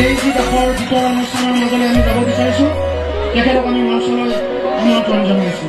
Daisy দাসৰ গীতৰ অনুষ্ঠানৰ মাজলৈ আমি যাব বিচাৰিছোঁ। তেখেতক আমি মঞ্চলৈ আমন্ত্ৰণ জনাইছোঁ।